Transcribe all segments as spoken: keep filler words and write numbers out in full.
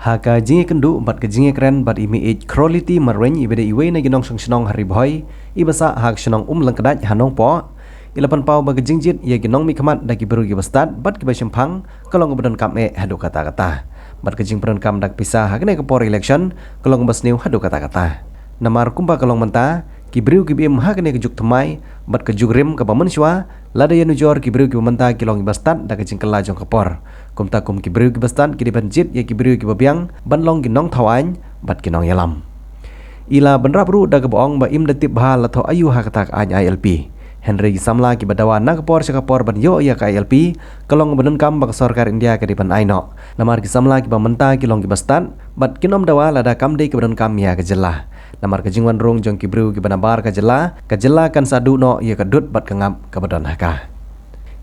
Ha ka jingïakynduh bad ka jingïakren bad i Meiieid Khroliti Marwein iba dei iwei na ki nongshong shnong ha Ri Bhoi iba sah ha ka shnong Umlyngkdait ha Nongpoh, i la pynpaw ba ka jingjied ïa ki nongmihkhmat da ki briew kiba stad bad kiba shemphang ka long kaba donkam eh haduh katta katta. Bad ka jingpyndonkam da ka pisa ha kane ka por election ka long kaba sniew haduh katta katta. Namar kumba ka long mynta, ki briew kiba im ha kane ka juk thymmai bad ka juk rim kaba mynshuwa, lada ïanujor ki briew kiba mynta ki long kiba stad da ka jingkylla jong ka por. Kumta kum ki briew kiba stad ki dei ban jied ïa ki briew kiba biang ban long ki nongthaw aiñ bad ki nongïalam. I la bynrap ruh da kaba ong ba im da tip bha la thoh aïu ha kata ka aiñ I L P. Hynrei ki samla kiba dawa na ka por sha ka por ban ïoh ïa ka I L P ka long kaba donkam ba ka sorkar India ka dei ban ai noh. Namar ki samla kiba mynta ki long kiba stad bad kin ym dawa lada kam dei kaba donkam ïa ka jylla. Namar ka jingwan rung jong ki briew kiba nabar ka jylla, ka jylla kan sa duh noh ïa ka dud bad ka ngap kaba don ha ka.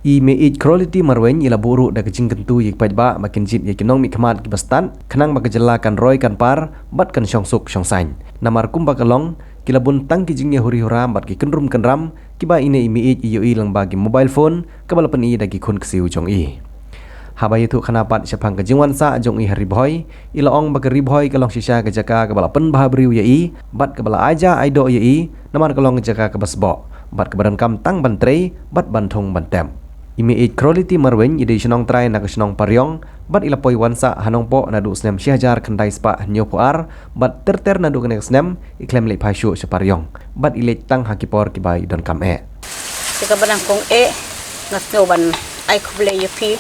I Meiieid Khroliti Marwein i la buh ruh da ka jingkyntu ïa ki paidbah ba kin jied ïa ki nongmihkhmat kiba stad khnang ba ka jylla kan roi kan par bad kan shong suk shong saiñ. Namar kumba ka long, ki la bun tang ki jingïahuri hura bad ki kynrum kynram kiba ine i Meiieid i ïohi lyngba ki mobile phone kaba la pyni da ki khun ksiew jong i. Haba ïathuh khana pat shaphang ka jingwan sah jong i ha Ri Bhoi, i la ong ba ka Ri Bhoi ka long shisha ka jaka kaba la pynbha briew ïa i bad kaba la ai ja ai doh ïa i, namar ka long ka jaka kaba sboh bad kaba donkam tang ban trei bad ban thung ban tep. I Meiieid Khroliti Marwein i dei shnong trai na ka shnong Pariong bad i la poi wan sah ha Nongpoh naduh snem shi hajar khyndai spah hynñiewphew ar bad ter ter naduh kane ka snem i khlem leit phai shuh sha Pariong bad i leit tang ha ki por kiba i donkam eh. Te kaba nyngkong eh, nga sngew ban ai khublei ïa phi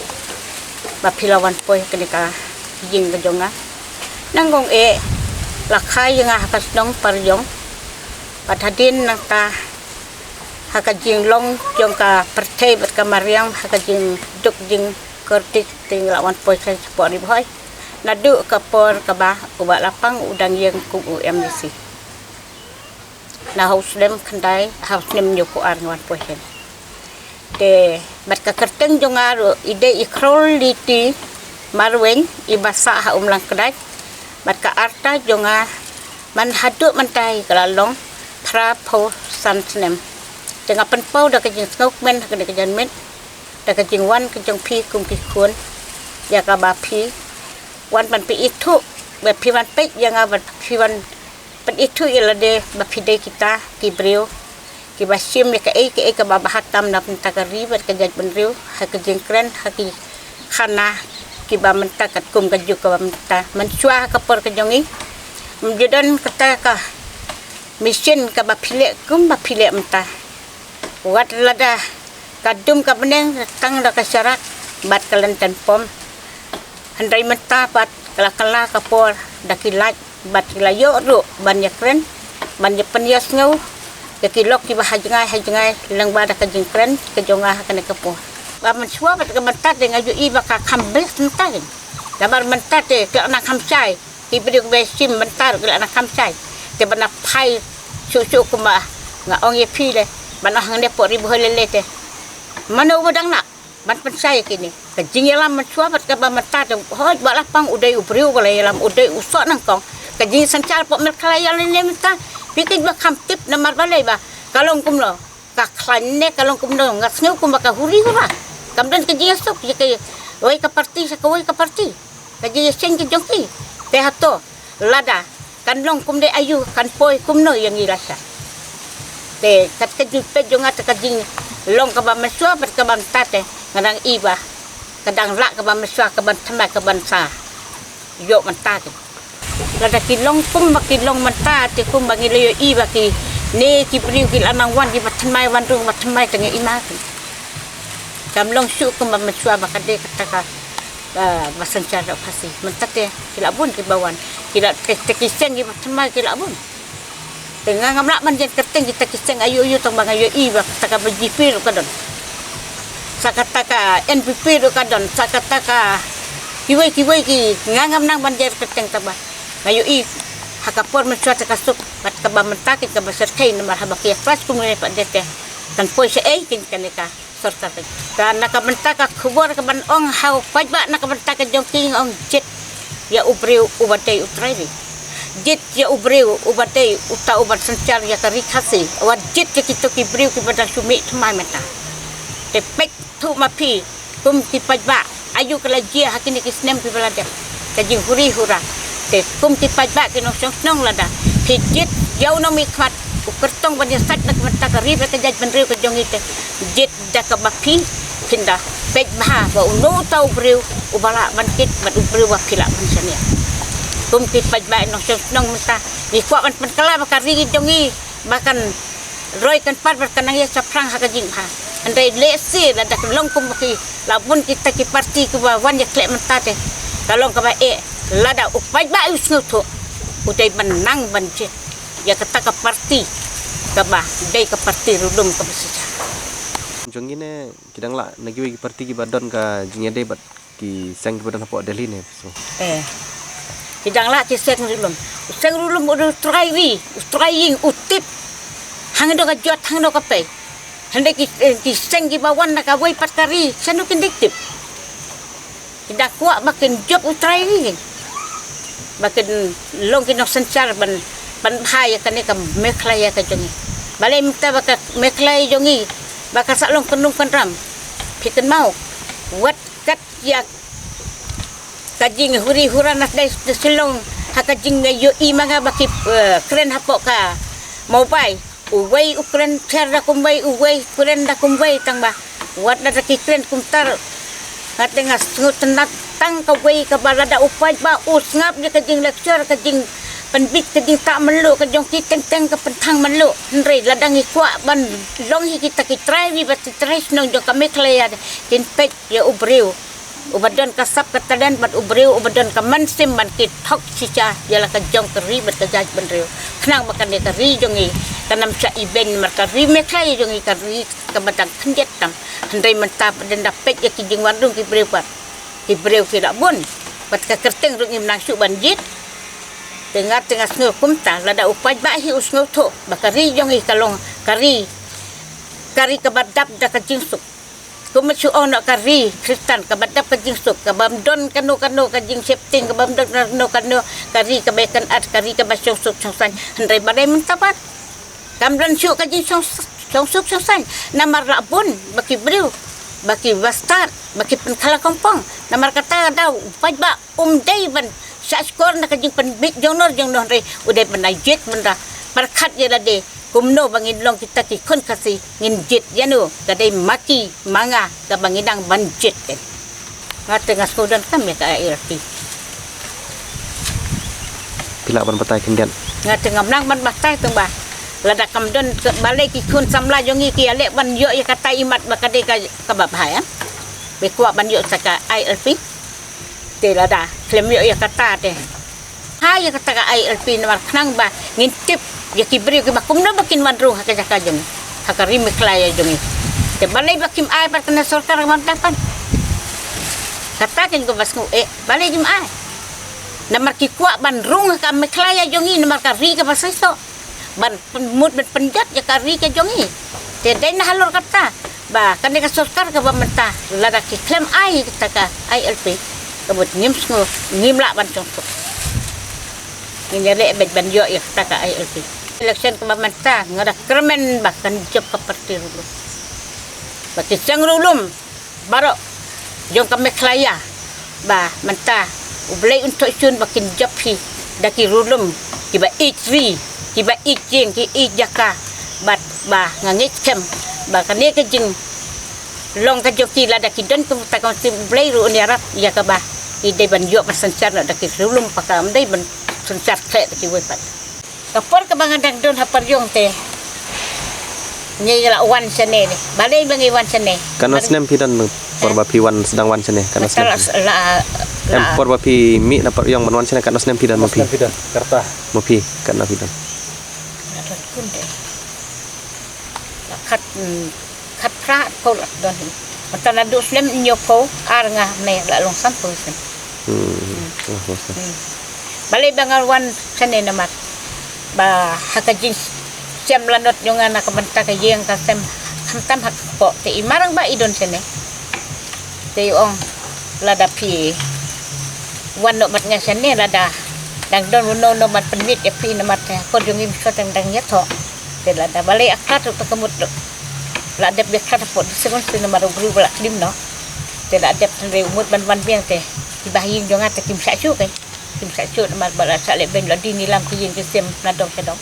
ba phi la wan poi ha kane ka ïing ka jong nga. Nyngkong eh, la kha ïa nga ha ka shnong Pariong bad hadien nangta ha ka jinglong jong ka pyrthei bad ka mariang, ha ka jingduk jingkyrduh te nga la wan poi sha shapoh Ri Bhoi. Naduh ka por kaba u Bah Lapang u dang ïeng kum u M D C. Na ha u snem khyndai, ha u snem hynñiewphew ar nga wan poi hi. Te bad ka kyrteng jong nga ruh i dei i Khroliti Marwein iba sah ha Umlyngkdait. Bad ka rta jong nga man haduh mynta hi ka la long phraphew san snem. Te nga pynpaw da ka jingsngewkmen ha kane ka janmiet, da ka jingwan ka jong phi kum ki khun, ïa kaba phi wan ban pynithuh, ba phi wan peit ïa nga, ba phi wan pynithuh ïa lade ba phi dei kita ki briew kiba shim ïa kaei kaei kaba bha tam na bynta ka ri bad ka jaitbynriew, ha ka jingkren, ha ki khana kiba mynta katkum ka juk kaba mynta. Mynshuwa ha ka por ka jong i, ym ju don kata ka machine kaba phi leh kumba phi leh mynta. Wat lada ka dum ka bneng tang da ka sharak bad ka lynten pom. Hynrei mynta pat ka la kylla ka por da ki light bad ki la ïoh ruh ban ïakren, ban ïa pynïasngew ïa ki lok kiba ha jngai ha jngai lyngba da ka jingkren ka jong nga ha kane ka por. Ba mynshuwa bad ka mynta te nga ïohi ba ka kham best mynta hi. Namar mynta te ka la nang kham shai. Ki briew kiba shim mynta ruh ki la nang kham shai. Te ba na phai shuh shuh kumba nga ong ïa phi le, ba na hangne poh Ri Bhoi lei lei te, mano uba dang nang ban pynshai ïa kine. Ka jingïalam mynshuwa bad kaba mynta te, hooid, Bah Lapang u dei u briew uba la ïalam, u dei u soh nyngkong. Ka jingsynshar poh Meghalaya lei lei mynta, phi kit ba kham tip namar balei ba ka long kumno. Ka khlaiñ ne ka long kumno, nga sngew kumba ka huri hura. Kam don ka jingïasuk ïa kawei ka parti sha kawei ka parti. Ka jingïaseng ka jong ki. Te hato lada kan long kumne aïu, kan poi kumno ïa ngi lashai. Te kat ka jingpeit jong nga te ka jinglong kaba mynshuwa bad kaba mynta te nga dang i ba ka dang lah kaba mynshuwa, ka ban thymmai, ka ban sa ïoh mynta te. Lada ki long kumba ki long mynta te kumba ngi la ïohi ba kine ki briew ki la nang wan kiba thymmai, wan rung ba thymmai te nga i ma ki. Kam long shuh kumba mynshuwa ba ka dei kata ka, ah, ba synshar da u Khasi. Mynta te ki la bun kiba wan. Ki la te, te ki seng kiba thymmai ki la bun. Te nga ngam lah ban jan kyrteng kita ki seng aïu aïu tang ba nga ïohi ba kata ka B J P ruh ka don. Sa kata ka N P P ruh ka don, sa kata ka kiwei kiwei ki, nga ngam nang ban jan kyrteng tang ba nga ïohi ha ka por mynshuwa te ka suk bad kaba mynta ki kaba shyrkhei namar haba ki ïa crash kumne pat de te kan poi shaei kin kane ka sorkar ka. Ka na ka bynta ka khubor ka ban ong ha u paidbah na ka bynta ka jong ki nga ong jied ïa u briew uba dei u trai ri. Jied ïa u briew uba dei uta uban synshar ïa ka ri Khasi. Wat jied ïa kito ki briew kiba dang shu mih thymmai mynta. Te peit thuh ma phi kum ki paidbah aïu ka la jia ha kine ki snem kiba la dep. Ka jinghuri hura. Te kum ki paidbah ki nongshong shnong lada phi jied ïa u nongmihkhmat u kyrtong ban ïasaid na ka bynta ka ri bad ka jaitbynriew ka jong ngi te jied da kaba phi phin da peit bha ba uno uta u briew uba lah ban kit bad u briew ba phi lah ban shaniah. Kum ki paidbah nongshong shnong mynta ngi kwah ban pynkylla ba ka ri jong ngi ba kan roi kan pat bad kan nang ïa shaphrang ha ka jingbha. Hynrei lehse lada ka long kum ba ki la bun kita ki parti kiba wan ïa khleh mynta te ka long kaba eh lada u paidbah u sngewthuh u dei ban nang ban jied ïa kata ka parti kaba dei ka parti rudum kaba shisha. Jong ngi ne ki dang lah na kiwei ki parti kiba don ka jingïadei bad ki seng kiba don hapoh Delhi ne so. Eh. Ki dang lah ki seng rulum. U seng rulum u dei u trai ri, u trai ïing, u tip. Hangno ka jot, hangno ka pei. Hynrei ki, eh, ki seng kiba wan na kawei pat ka ri, shano kin dei tip. Ki da kwah ba kin jop u trai ri. Ba kin long ki nongsynshar ban, ban bha ïa kane ka Meghalaya ka jong ngi. Balei mynta ba ka Meghalaya jong ngi ba ka sa long kynrung kynram. Phi kynmaw. Wat kat ïa ka jinghuri hura na dei na Shillong ha ka jingïohi ma nga ba ki, eh, kren hapoh ka mobile. Uwei u kren ther da kumwei, uwei kren da kumwei tang ba wat lada ki kren kumta. Nga te nga sngewtynnat tang kawei kaba lada u paidbah u sngap ïa ka jinglecture, ka jingpynbit, ka jingtah mynloo ka jong ki teng teng ka pynthang mynloo. Hynrei lada ngi kwah ban long hi kita ki trai ri bad ki trai shnong jong ka Meghalaya te kin peit ïa u briew uba don ka sap ka talent bad u briew uba don ka mynsiem ban kit thok shisha ïa la ka jong ka ri bad ka jaitbynriew. Khnang ba kane ka ri jong ngi kan ym shah ibeiñ namar ka ri Meghalaya jong ngi ka ri kaba dang khyndiat tam. Hynrei mynta ba dang da peit ïa ki jingwan rung ki briew pat. Ki briew ki la bun. Bad ka kyrteng ruh ngim nang shuh ban jied. Te nga te nga sngew kumta lada u paidbah hi u sngewthuh ba ka ri jong ngi ka long ka ri, ka ri kaba dap da ka jingsuk. Kum shu ong noh ka ri Khristan kaba dap ka jingsuk, kaba ym don kano kano ka jingsheptieng, kaba ym don kano kano ka ri kaba ïakynad, ka ri kaba shongsuk shongsaiñ. Hynrei balei mynta pat kam don shuh ka jingshongsuk shongsaiñ namar la bun ba ki briew, ba ki bastad, ba ki pynkylla kompong. Namar kata ka daw u paidbah um dei ban shah shkor na ka jingpynbit jong no jong no, hynrei u dei ban da jied ban da pyrkhat ïa lade kumno ba ngin long kita ki khun Khasi, ngin jied ïa no, ka dei ma ki ma nga kaba ngin nang ban jied. Te nga te nga sngewdon kam ïa ka I L P. Phi lah ban batai khyndiat? Nga te ngam nang ban batai tang ba lada kam don ka balei ki khun samla jong ngi ki ïaleh ban ïoh ïa kata i mat ba ka dei ka, kaba bha ïa. Ba kwah ban ïoh sa ka I L P. Te lada khlem ïoh ïa kata te ha ïa kata ka I L P namar khnang ba ngin tip ïa ki briew kiba kumno ba kin wan rung ha ka jaka jong ngi, ha ka ri Meghalaya jong ngi. Te balei ba kim ai pat kane sorkar ka ban dapat. Kata kin ko ba sngew eh balei kim ai. Namar ki kwah ban rung ha ka Meghalaya jong ngi namar ka ri kaba shisha. Ban pyn-, mut ban pynjot ïa ka ri ka jong ngi. Te dei na halor kata ba kane ka sorkar kaba mynta lada ki khlem ai kata ka I L P ka mut ngim sngew, ngim lah ban shongsuk. Ngin ïaleh beit ban ïoh ïa kata ka I L P. Election kaba mynta nga da kyrmen ba kan jop ka parti ruh. Ba ki seng ruh lum baroh jong ka Meghalaya ba mynta U Blei un thoh shun ba kin jop hi da ki ruh lum kiba ïeit ri, kiba ïeit jing, ki ïeit jaka. Bad ba nga ngeit skhem ba kane ka jinglong ka jong ki lada ki don kumta ka mynsiem U Blei ruh un ïarap ïa kaba ki dei ban ïoh ban synshar noh da ki ruh lum, ba kam dei ban synshar khleh da kiwei pat. Ka por kaba nga dang don ha Pyrshang te ngi la wan shane ne. Balei ba ngi wan shane? Katno snem phi don por ba phi wan, sdang wan shane? Katno snem? La, la, em, por ba phi mih na Pyrshang ban wan shane katno snem phi don ma phi? Snem phi don, karta. Ma phi katno phi don? Nga don kun de. La khat, mm, khat phra phew la don hi. Mynta naduh snem hynñiew phew ar nga ne la long san phew snem. Hmm. Hmm. Balei ba nga wan shane namar ba ha ka jingshem lanot jong nga na ka bynta ka ïing ka sem khamtam ha ka kpoh te i marang ba i don shane. Te i ong lada phi wan noh bad nga shane lada dang don uno uno ban pynwit ïa phi namar te ha kor jong ngi mynshuwa tang dang ïathoh. Te lada balei a khlad ruh te ka mut la dep ïa khlad hapoh district council namar u briew ba la klim noh. Te la dep tang re u mut ban wan biang te Ba ha ïing jong nga te kim shah shuh, eh. Kim shah shuh namar ba la shah leh beiñ la die nilam ki ïing ki sem na dong sha dong.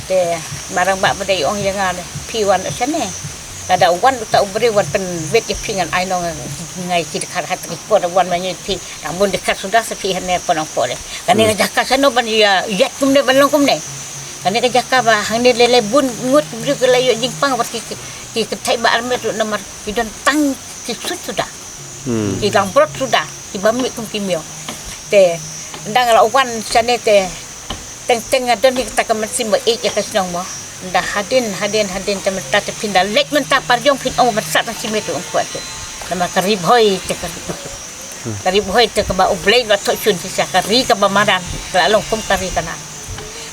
Te Marangbah ba dei ong ïa nga, phi wan shane. Lada wan uta u briew wan pynwit ïa phi ngan ai noh, nga ïa ki dkhar ha ki por wan ma ngi phi. Tang bun dkhar suda sa phi hane pynong pore. Kane ka jaka shano ban ïa ïaid kumne ban long kumne. Kane ka jaka ba hangne lei lei bun ngut ki briew ki la ïoh jingpang bad ki, ki, ki kynthei ba armet ruh namar ki don tang ki suit suda. Ki langbrot suda, kiba mih kum ki miaw. Te ynda nga la wan shane te teng teng nga don hi kata ka mynsiem ba ïeit ïa ka shnong mo. Ynda hadien hadien hadien te mynta te phin da leit mynta par jong phin ong ban sah tang shi miet ruh ym kwah shuh. Namar ka Ri Bhoi te ka ri. Ka Ri Bhoi te kaba U Blei ba thoh shun shisha, ka ri kaba madan, ka la long kum ka ri Kanaan.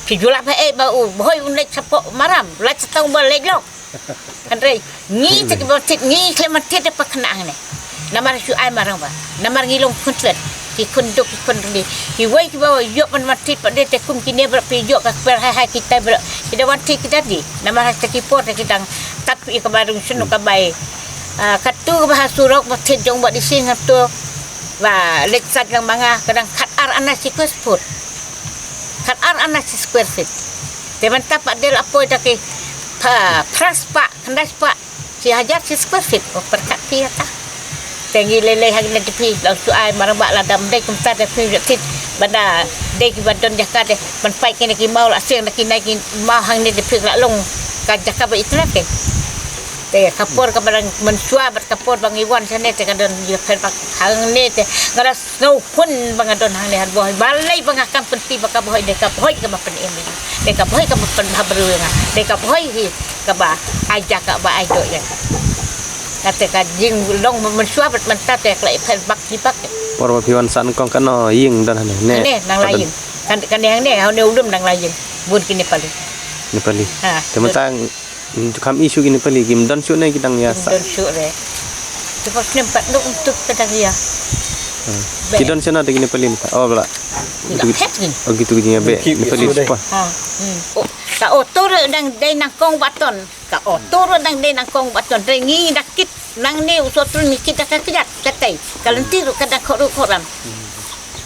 Phi ju lah phi ïohi ba U Bhoi un leit shapoh maram, leit shatang ba leit lok. Hynrei ngi te kiba thied, ngi khlem thied da pa khynnah hangne. Namar shu ai Marangbah, namar ngi long khun klet, ki khun duk ki khun rynïeng. Kiwei kiba ïoh ban wan thied pat de te kum kine ba phi ïoh ka kper hai hai kita ba ki da wan thied kita di. Namar ha kita ki por te ki dang tad phi kaba rung snu ka bai. Ah, katu kaba ha surok ba thied jong ba di sing hatu ba leit sat lang ma nga ka dang khat ar ana shi square foot. Khat ar ana shi square feet. Te mynta pat de la poi da ki pha, phra spah, khyndai spah, shi hajar shi square feet. Oh, pyrkhat phi ïa ta. Te ngi lei lei hangne te phi la shu ai Marangbah lada ym dei kumta te phi ïa thied ba da dei kiba don jaka te ban pait kine ki maw la seng da kine ki maw hangne te phi la long ka jaka ba itynnad te. Te ka por kaba dang mynshuwa bad ka por ba ngi wan shane te ka don ïa pher bak hangne te nga da Sngewhun ba nga don hangne ha Bhoi. Balei ba nga kam kynti ba ka Bhoi dei ka Bhoi kaba pynim ïa nga. Dei ka Bhoi kaba pynbha briew ïa nga. Dei ka Bhoi hi kaba ai jaka ba ai doh ïa nga. Kata ka jinglong mynshuwa bad mynta te ka la ïa pher bak hi bak. Por ba phi wan sah nyngkong kano ïing don hangne? Ne, nang la ïing. Kan, kane hangne, hangne u lum nang la ïing. Bun ki Nepali. Nepali. Ha, te mynta Ym, ju kham i shuh ki Nepali, kim don shuh ne ki dang ïa sah? Kim don shuh re. Te pas nem pat nuk untuk ka dang ïa. Hmm. Ki don shano te ki Nepali mynta? Oh, ba la. Ki la phet ki. Oh, kitu ki jingïabeh. Nepali shuh pa. Ha. Hmm. Oh, ka auto ruh dang dei nyngkong ba ton. Ka auto ruh dang dei nyngkong ba ton. Dei ngi da kit nangne u sotru ngi kit da ka kjat. Katei. Ka lynti ruh ka dang khot ruh khot ram.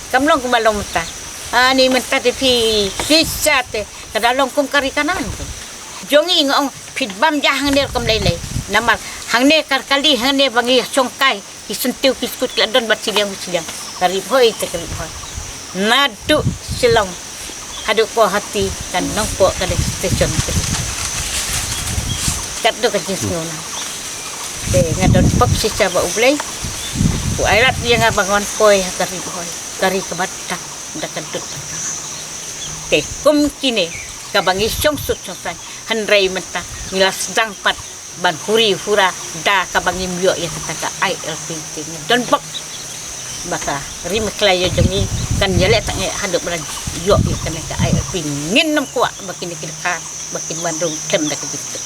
Kam long kumba long mynta. Ani mynta te phi, phi sa te. Ka da long kum ka ri Kanaan. Jong ngi nga ong phi bam ja hangne ruh kam lei lei. Namar hangne ka kali hangne ba ngi shongkai ki syntiew ki skut ki la don bad shiliang bad shiliang. Ka Ri Bhoi te ka Ri Bhoi. Naduh Shillong haduh Guwahati ka Nongpoh ka dei station ka dei. Katto ka jingsngew na. Te nga don pop shisha ba U Blei u ai lad ïa nga ba nga wan poi ha ka Ri Bhoi. Ka ri kaba tak da ka dud. Te kum kine kaba ngi shong suk shong saiñ, hynrei mynta ngi la sdang pat ban huri hura da kaba ngim ïoh ïa kata ka I L P te ngi don bok. Ba ka Ri Meghalaya jong ngi kan ïaleh tang eh haduh ba la ïoh ïa kane ka I L P, ngin nym kwah ba kine ki dkhar ba kin wan rung khlem da ka jingkit.